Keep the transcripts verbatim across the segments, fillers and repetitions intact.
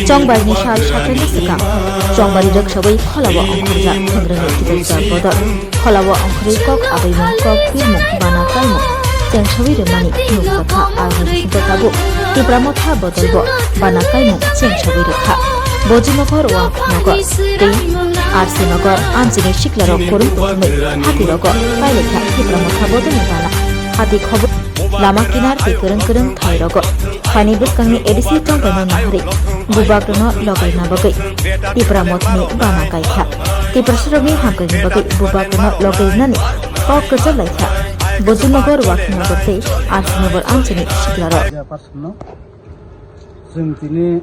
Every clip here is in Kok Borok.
Chongbarni sal sakrangni swkang, chongbari rwksawi kholao ongkhorjak thwngrwngni kitorjak bodol. Kholao ongkhorwi kok abaimung, kok pirmung, bana kaimung chengsawi rwmani nukjakha. Aroni bisingo tabuk Tipra Motha bodolbo bana kaimung chengsawi rwkha. Bojinoghor, Wangkhinagar tei R C Nagar amchini siklarok kwrwng kuthumwi hatirogo kailaikha Tipra Motha bodolni bana. Hati khobor lama kinar tei kwrwng kwrwng thairogo. Phaini bwskangni A D C tongthokno naharwi bubagrano logaina bagwi Tipra Mothani bana kaikha. Tiprasarokni hamkrakni bagwi bubagrano logainani kok kwchar laikha. Bojinoghor, Wangkhinagar tei R C Nagar amchini siklarok. Chwng tini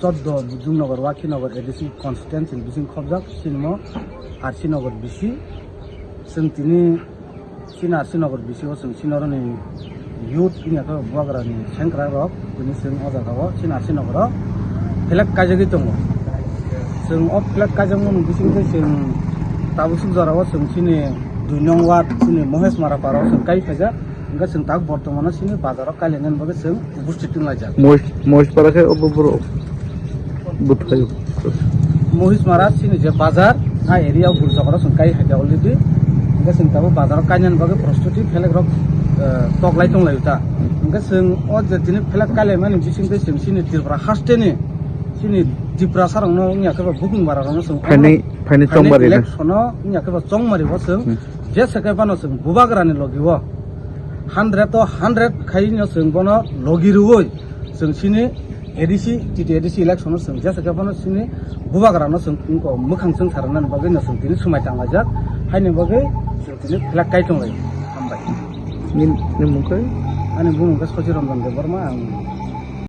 choddo Bujumnagar, Wakhinagar A D C constituency ni bising khobjak, sinimo R C Nagar B C. Chwng tini sini R C Nagar B C o chwng sinoroni youth wngya khe bubagrani sengkrak rok tini chwng o jaga o sini R C Nagar o flag kaijagwi tongo. Chwng o flag kaijakmani bisingtwi chwng tabuk suk jora o chwng sini dui nong ward sini Mohesh Mara para o chwng kai phaijak. Hingke chwng tak bortomano sini bazaro kailainani bagwi chwng ubusthit wnglaijak. Mohish, Mohish para khe obo borok bwthai. Mohish Mara sini je bazar, a area o bwrwi chokora chwng kai hai khe already. Hingke chwng tabuk bazaro kainani bagwi prostuti phelek rok, eh, toklai tonglaio ta. Hingke chwng o je tini phelek kailaimani bisingtwi chwng sini Tripura hasteni sini Tiprasa rokno wngya khe ba bukung bara rokno chwng phaini, phaini phaini chongmari na. Election o wngya khe ba chongmari bo chwng Hmm. Jesa khe phano chwng bubagrani logi o hundred o hundred khai no chwng bono logi rwui chwng sini A D C, T T A D C election o chwng jesa khe phano sini bubagrano chwng mwkhang chwng sarnani bagwi no chwng tini swmai tanglaijak. Haini bagwi chwng tini flag kai tonglai. Hambai. Nini, nini mung khe? Ani bumung khe Sochi Ranjan Debbarma, ang